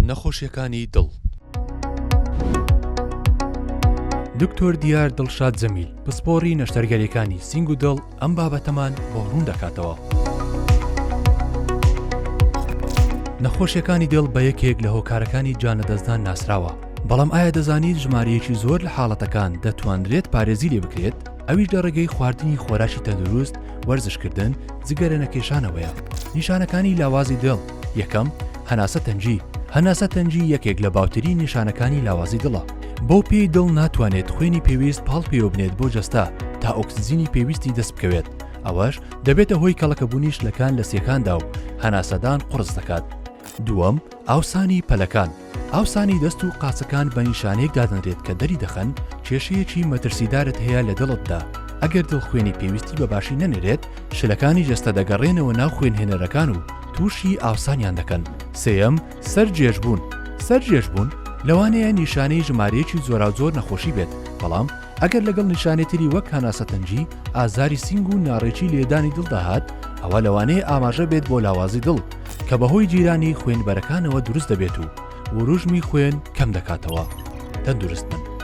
نەخۆشیەکانی دڵ. دکتۆر دیار دڵشاد جەمیل پسپۆڕی نەشتەرگەریەکانی سینگ و دڵ ئەم بابەتەمان بۆ ڕوون دەکاتەوە. نەخۆشیەکانی دڵ بە یەکێک لە هۆکارەکانی گیانلەدەستدان ناسراوە، بەڵام ئایا دەزانیت ژمارەیەکی زۆر لە حاڵەتەکان دەتوانرێت پارێزی لێ بکرێت؟ ئەویش لە ڕێگەی خواردنی خۆراکی تەندروست، وەرزشکردن، جگەرە نەکێشانەوەیە. نیشانەکانی لاوازی دڵ، یەکەم، هەناسە تەنگی، هەناسە تەنگی یەکێک لە باوترین نیشانەکانی لاوازی دڵە. بەو پێی دڵ ناتوانێت خوێنی پێویست پاڵ پێوە بنێت بۆ جەستە تا ئۆکسجینی پێویستی دەست بکەوێت، ئەوەش دەبێتە هۆی کەڵەکەبوونی شلەکان لە سیەکاندا و هەناسەدان قوڕس دەکات. دووەم، ئاوسانی پەلەکان، ئاوسانی دەست و قاچەکان بە نیشانەیەک دادەنرێت کە دەریدەخەن کێشەیەکی مەترسیدارت هەیە لە دڵتدا، ئەگەر دڵ خوێنی پێویستی بە باشی نەنێرێت، شلەکانی جەستە دەگەڕێنەوە ناو خوێنهێنەرەکان و تووشی ئاوسانیان دەکەن. سێیەم، سەرگێژبوون، سەرگێژبوون لەوانەیە نیشانەی ژمارەیەکی جۆراوجۆر نەخۆشی بێت، بەڵام ئەگەر لەگەڵ نیشانەی تری وەک هەناسەتەنگی، ئازاری سینگ و ناڕێکی لێدانی دڵدا هات، ئەوا لەوانەیە ئاماژە بێت بۆ لاوازی دڵ، کە بەهۆی گیرانی خوێنبەرەکانەوە دروست دەبێت و وروژمی خوێن کەم دەکاتەوە. تەندروست بن.